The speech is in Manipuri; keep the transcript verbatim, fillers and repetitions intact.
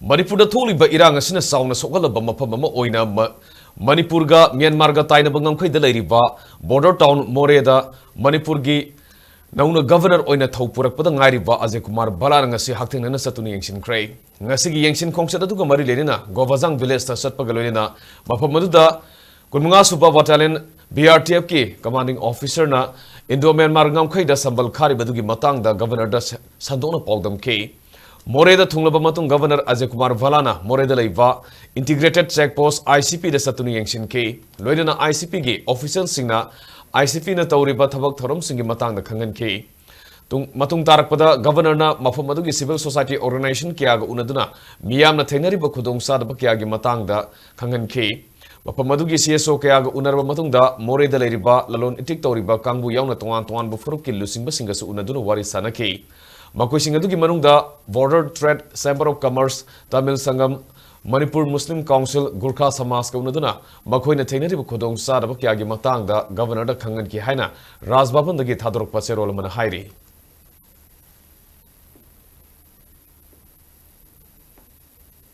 ꯃꯅꯤꯄꯨꯔꯗ ꯊꯣꯛꯂꯤꯕ ꯏꯔꯥꯡ ꯑꯁꯤꯅ ꯆꯥꯎꯅ ꯁꯣꯛꯍꯜꯂꯕ ꯃꯐꯝ ꯑꯃ ꯑꯣꯏꯅ ꯃ-, ꯃꯅꯤꯄꯨꯔꯒ ꯃ꯭ꯌꯥꯟꯃꯥꯔꯒ ꯇꯥꯏꯅꯕ ꯉꯝꯈꯩꯗ ꯂꯩꯔꯤꯕ border town ꯃꯣꯔꯦꯗ ꯃꯅꯤꯄꯨꯔꯒꯤ ꯅꯧꯅ governor ꯑꯣꯏꯅ ꯊꯧ ꯄꯨꯔꯛꯄꯗ ꯉꯥꯏꯔꯤꯕ ꯑꯖꯌ ꯀꯨꯃꯥꯔ ꯚꯜꯂꯥꯅ ꯉꯁꯤ ꯍꯛꯊꯦꯡꯅꯅ ꯆꯠꯇꯨꯅ ꯌꯦꯡꯁꯤꯟꯈ꯭ꯔꯦ꯫ ꯉꯁꯤꯒꯤ ꯌꯦꯡꯁꯤꯟ ꯈꯣꯡꯆꯠ ꯑꯗꯨꯒ ꯃꯔꯤ ꯂꯩꯅꯅ ꯒꯣꯕꯥꯖꯥꯡ villageꯇ ꯆꯠꯄꯒ ꯂꯣꯏꯅꯅ ꯃꯐꯝ ꯑꯗꯨꯗ ꯀꯨꯟꯃꯉꯥ ꯁꯨꯕ battalion BRTFꯀꯤ commanding officerꯅ Indo Myanmar ꯉꯝꯈꯩꯗ ꯁꯝꯕꯜ ꯈꯥꯔꯤꯕꯗꯨꯒꯤ ꯃꯇꯥꯡꯗ governorꯗ ꯁ-, ꯁꯟꯗꯣꯛꯅ ꯄꯥꯎꯗꯝꯈꯤ꯫ ꯃꯣꯔꯦꯗ ꯊꯨꯡꯂꯕ ꯃꯇꯨꯡ governor ꯑꯖꯌ ꯀꯨꯃꯥꯔ ꯚꯜꯂꯥꯅ ꯃꯣꯔꯦꯗ ꯂꯩꯕ Integrated Check Post, ICPꯗ ꯆꯠꯇꯨꯅ ꯌꯦꯡꯁꯤꯟꯈꯤ꯫ ꯂꯣꯏꯅꯅ ICPꯒꯤ officialꯁꯤꯡꯅ ICPꯅ ꯇꯧꯔꯤꯕ ꯊꯕꯛ ꯊꯧꯔꯝꯁꯤꯡꯒꯤ ꯃꯇꯥꯡꯗ ꯈꯪꯍꯟꯈꯤ꯫ ꯇꯨꯡ-, ꯃꯇꯨꯡ ꯇꯥꯔꯛꯄꯗ governorꯅ ꯃꯐꯝ ꯑꯗꯨꯒꯤ civil society organization ꯀꯌꯥꯒ ꯎꯅꯗꯨꯅ ꯃꯤꯌꯥꯝꯅ ꯊꯦꯡꯅꯔꯤꯕ ꯈꯨꯗꯣꯡꯆꯥꯗꯕ ꯀꯌꯥꯒꯤ ꯃꯇꯥꯡꯗ ꯈꯪꯍꯟꯈꯤ꯫ ꯃꯐꯝ ꯑꯗꯨꯒꯤ CSO ꯀꯌꯥꯒ ꯎꯅꯔꯕ ꯃꯇꯨꯡꯗ ꯃꯣꯔꯦꯗ ꯂꯩꯔꯤꯕ ꯂꯂꯣꯟ ꯏꯇꯤꯛ ꯇꯧꯔꯤꯕ ꯀꯥꯡꯕꯨ ꯌꯥꯎꯅ ꯇꯣꯉꯥꯟ ꯇꯣꯉꯥꯟꯕ ꯐꯨꯔꯨꯞꯀꯤ ꯂꯨꯆꯤꯡꯕꯁꯤꯡꯒꯁꯨ ꯎꯅꯗꯨꯅ ꯋꯥꯔꯤ ꯁꯥꯅꯈꯤ꯫ ꯃꯈꯣꯏꯁꯤꯡ ꯑꯗꯨꯒꯤ ꯃꯅꯨꯡꯗ Border Trade, Chamber of Commerce, Tamil Sangam, Manipur Muslim Council, Gurkha Samajꯀ ꯎꯅꯗꯨꯅ ꯃꯈꯣꯏꯅ ꯊꯦꯡꯅꯔꯤꯕ ꯈꯨꯗꯣꯡꯆꯥꯗꯕ ꯀꯌꯥꯒꯤ ꯃꯇꯥꯡꯗ governorꯗ ꯈꯪꯍꯟꯈꯤ ꯍꯥꯏꯅ ꯔꯥꯖ ꯚꯕꯟꯗꯒꯤ ꯊꯥꯗꯣꯔꯛꯄ ꯆꯦꯔꯣꯜ ꯑꯃꯅ ꯍꯥꯏꯔꯤ꯫